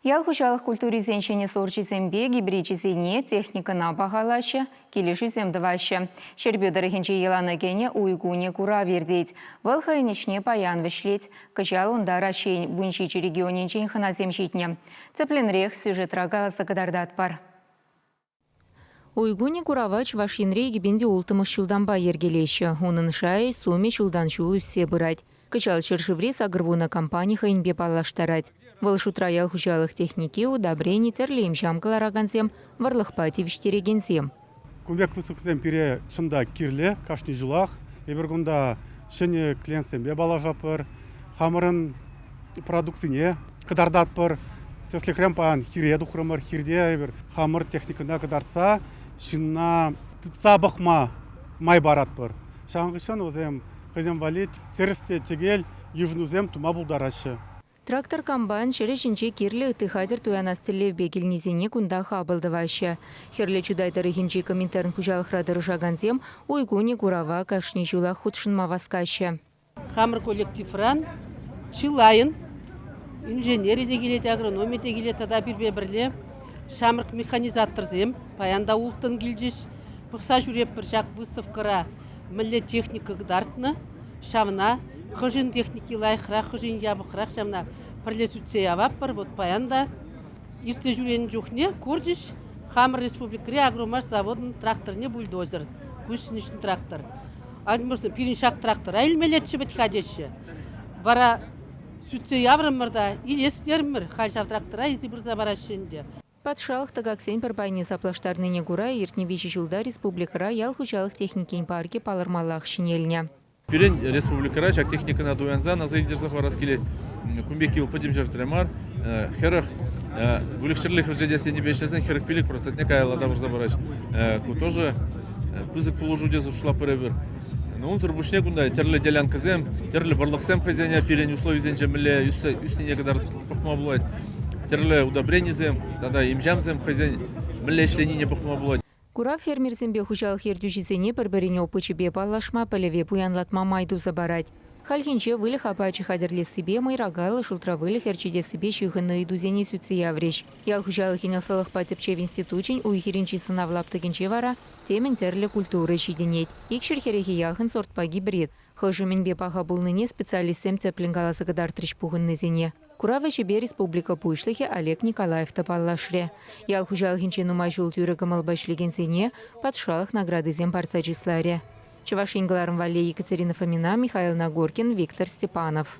Ял хуҫалӑх культурисен ҫӗнӗ сорчӗсемпе гибричӗсене техникӑна пахалаҫҫӗ, килӗшӳсем тӑваҫҫӗ. Ҫӗрпӳ тӑрӑхӗнче йӑлана кӗнӗ уй кунӗ курав иртет. Вӑл хӑйӗн ӗҫне паян вӗҫлет. Кӑҫал унта Раҫҫейӗн 17 регионӗнчен хӑнасем ҫитнӗ. Тӗплӗнрех сюжетра каласа кӑтартатпӑр. Уй кунӗ курава Чӑваш Енре 2006-мӗш ҫултанпа йӗркелеҫҫӗ. Унӑн шайӗ, сумӗ ҫултан-ҫул ӳссе пырать. Кӑҫал ҫӗршыври 80 компани хӑйӗнпе паллаштарать. Вӑл шутра ял хуҫалӑх техники, удобрени, тӗрлӗ им-ҫам кӑларакансем, вӑрлӑхпа тивӗҫтерекенсем. Кун пек выставкӑсем пире чӑн та кирлӗ кашни ҫулах. Эпир кунта ҫӗнӗ клиентсемпе паллашатпӑр, хамӑрӑн продукцине кӑтартатпӑр. Тӗслӗхрен паян хире тухрӑмӑр. Хирте эпир хамӑр техникӑна кӑтартса ҫынна тытса пӑхма май паратпӑр. Ҫавӑн хыҫҫӑн вӗсем хӑйсем валли тӗрӗс те тӗкел йышӑнусем тума пултараҫҫӗ. Трактор-комбайн ҫӗрӗ ҫинче кирлӗ ытти хатӗр туянас тӗллевпе килнисене кунта хапӑл тӑваҫҫӗ. Хӗрлӗ Чутай тӑрӑхӗнчи Коминтерн хуҫалӑхра тӑрӑшакансем уй кунӗ курава кашни ҫулах хутшӑнма васкаҫҫӗ. Хамӑр коллективран чылайӑн инженери те килет, агрономи те килет тата пирпе пӗрле ҫамрӑк механизаторсем паян та улттӑн килчӗҫ. Пӑхса ҫӳретпӗр ҫак выставкӑра мӗнле техника кӑтартнӑ, ҫавна хӑшӗн техники лайӑхрах, хӑшӗн япӑхрах, ҫавна пӗрле сӳтсе яватпӑр. Вот паян та иртсе ҫӳренӗ чухне курчӗҫ хамӑр республикӑри Агромаш заводӑн тракторне бульдозер, гусеничный трактор. Может, пирӗн ҫак трактора илмеллеччӗ вӗт-ха теҫҫӗ. Вара сӳтсе яврӑмӑр та илес терӗмӗр, халь ҫав трактора илсе пырса параҫҫӗ ӗнтӗ. Патшалӑх тӑкаксен пӗр пайне саплаштарнине кура иртнӗ виҫӗ ҫулта республикӑра ял хуҫалӑх техникин паркӗ палӑрмаллах ҫӗнелнӗ. Пирӗн республикӑра ҫак техникӑна туянсан аса илтерсе хӑварас килет. Кун пекки вӑл пӗтӗм ҫӗртре мар. 40 выльӑх-чӗрлӗх ӗрчетес енӗпе ӗҫлесен 45 процентне каялла тавӑрса параҫ. Ку тоже пысӑк пулӑшу тесе шутлатпӑр эпир. Унсӑр пуҫне кунта тӗрлӗ делянкӑсем, тӗрлӗ вӑрлӑхсем хӑйсене пирӗн условисенче мӗнле ӳснине кӑтартма пулать. Тӗрлӗ удобренисем тата им-ҫамсем хӑйсен мӗнле ӗҫленине пӑхма пулать. Курав фермерсемпе хуҫалӑх ертӳҫисене пӗр-пӗрин опычӗпе паллашма, пӗлӗве пуянлатма май туса парать. Хальхинче выльӑх апачӗ хатӗрлессипе, мӑйракаллӑ шултра выльӑх ӗрчетессипе ҫыхӑннӑ ыйтусене сӳтсе яврӗҫ. Ял хуҫалӑхӗн ӑслӑлӑхпа тӗпчев институчӗн уй-хирӗнчи сӑнав лаптӑкӗнче вара темӗн тӗрлӗ культура ҫитӗнет. Икҫӗр хӗрӗхе яхӑн сортпа гибрид. Хӑшӗ мӗнпе паха пулнине специалистсем тӗплӗн каласа кӑтартрӗҫ пухӑннисене. Курав ӗҫӗпе республика Пуҫлӑхӗ Олег Николаев та паллашрӗ. Ял хуҫалӑхӗнче нумай ҫул тӳрӗ кӑмӑлпа ӗҫлекенсене патшалӑх наградисем парса чысларӗ. Чӑваш Ен кӑларӑм валли Екатерина Фомина, Михаил Нагоркин, Виктор Степанов.